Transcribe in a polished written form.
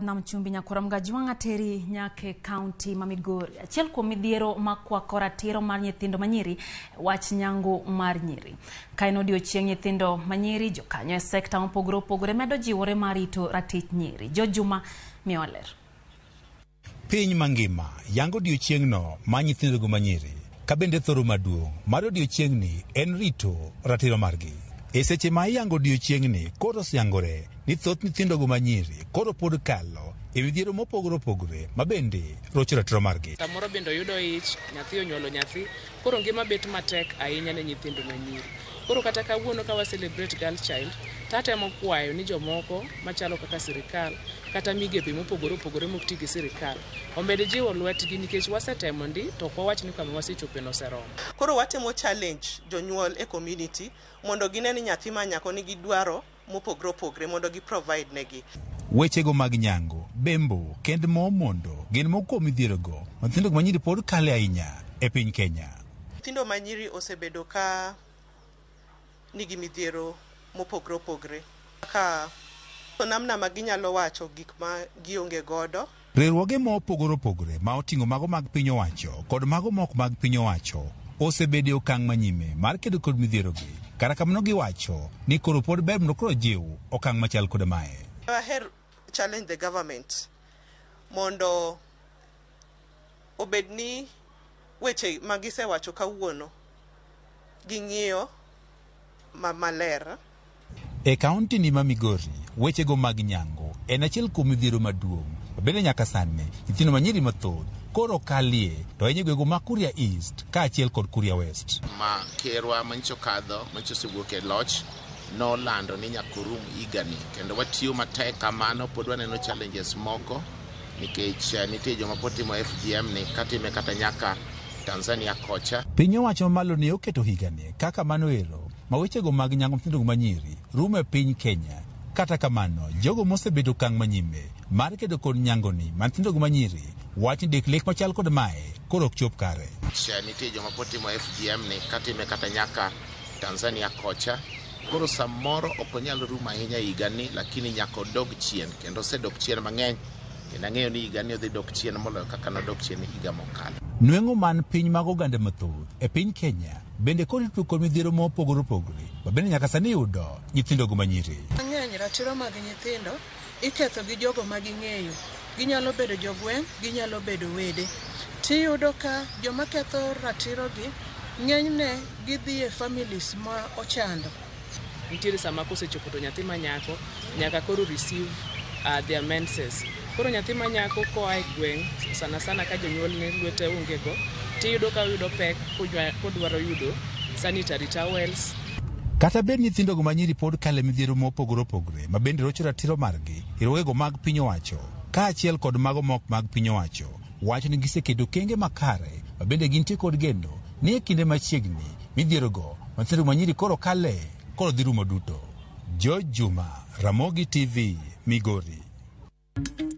Nam Chumbi Nyakwar Mgajwang' ateri nyaka e kaunti ma Migori. Achiel kuom midhiero makwako ratiro mar nyithindo manyiri, wach nyangu mar nyiri. Ka en odiochieng' nyithindo manyiri, jokanyo e sekta mopogore opogore medo jiwore mar rito ratich nyiri. George Juma miyowa ler. Piny mangima yango odiochieng'no mar nyithindogo manyiri, ka bende thoro maduong' mar odiochieng'ni en rito ratiro margi. E seche ma iyango odiochieng'ni, koro oseyangore ni thoth nyithindogo manyiri koro pod kalo e midhiero mopogore opogore ma bende rocho ratiro margi. Samoro bende oyudo ich, nyathi onyuolo nyathi, koro ngima bet matek ahinya ne nyithindo manyiri. Koro kata kawuono ka wa celebrate girl child, tatemo kwayo ni jomoko machalo kaka sirikal kata migepe mopogore opogore mok ti gi sirikal omed jiwo lwetgi nikech wasetemo ndi to ok wawach ni kama wasechope no oseromo. Koro watemo challenge jonyuol e community mondo gine ni nyathi ma nyako nigi dwaro mopogore opogore mondo gi provide negi. Wechego mag nyango, bembo, kend mo mondo gin moko kuom midhierogo ma nyithindo manyiri pod kale ahinya e piny Kenya. Nyithindo manyiri osebedo ka nigi midhiero mopogore opogore kaka namna ma ginyalo wacho gik ma gionge godo. Riwruoge ma opogore opogore ma oting'o mago mag piny owacho kod mago mok mag piny owacho osebedo e okang' manyime mar kedo kod midhierogi. Kata kamano giwacho ni koro pod ber mondo koro jiw okang' machal kod mae. Aher challenge the government mondo obed ni weche ma gisewacho kawuono ging'iyo maler. E kaunti ni ma Migori, wechego mag nyango en achiel kuom midhiero maduong' ma bende nyaka sani nyithindo manyiri mathoth koro kalie to ahinya gwenge ma Kuria East kaachiel kod Kuria West. Ma kerwa manyicho kadho manyicho osewuok e loch nolando ni nyaka orum higani kendo watiyo matek kamano pod waneno challenges moko nikech nitie joma pod timo FGM ni katime kata nyaka Tanzania kocha. Piny owacho mamalo ne oketo higani kaka mano ero ma wechego mag nyango nyithindo manyiri rumo e piny Kenya. Kata kamano, jogo mosebedo okang' manyime mar kedo kod nyangoni mar nyithindo manyiri wach ni dek lek machal kod mae koro ok chop kare. Nitie joma pod timo FGM ni katime kata nyaka Tanzania kocha. Koro samoro ok onyal rumo ahinya higani lakini nyaka odog chien kendo osedok chien mang'eny kendo ang'eyo ni higani odhi dok chien moloyo kaka nodok chien higa mokalo. Nweng'o man piny mag oganda mathoth e piny Kenya bende koro itudo kod midhiero mopogore opogore ma bende nyaka sani yudo nyithindogo manyiri. Mang'eny ratiro mag nyithindo iketho gi jogo ma ging'eyo. Ginyalo bedo jogweng', ginyalo bedo wede. Tiyudo ka joma ketho ratirogi ng'enyne gidhi e families ma ochando. Nitiere sama kosechopo to nyathi ma nyako nyaka koro receive their menses. Koro nyathi ma nyako koa e gweng' sana sana ka jonyuolne lwete onge go tiyudo ka oyudo pek kodwaro yudo sanitary towels. Kata bed nyithindogo manyiri pod kale midhiero mopogore opogore ma bende rocho ratiro margi, riwruogego mag piny owacho kaachiel kod mago mok mag piny owacho wacho ni giseketo okenge makare ma bende gintie kod geno ni e kinde machiegni midhierogo ma nyithindo manyiri koro kale koro dhi rumo duto. George Juma, Ramogi TV, Migori.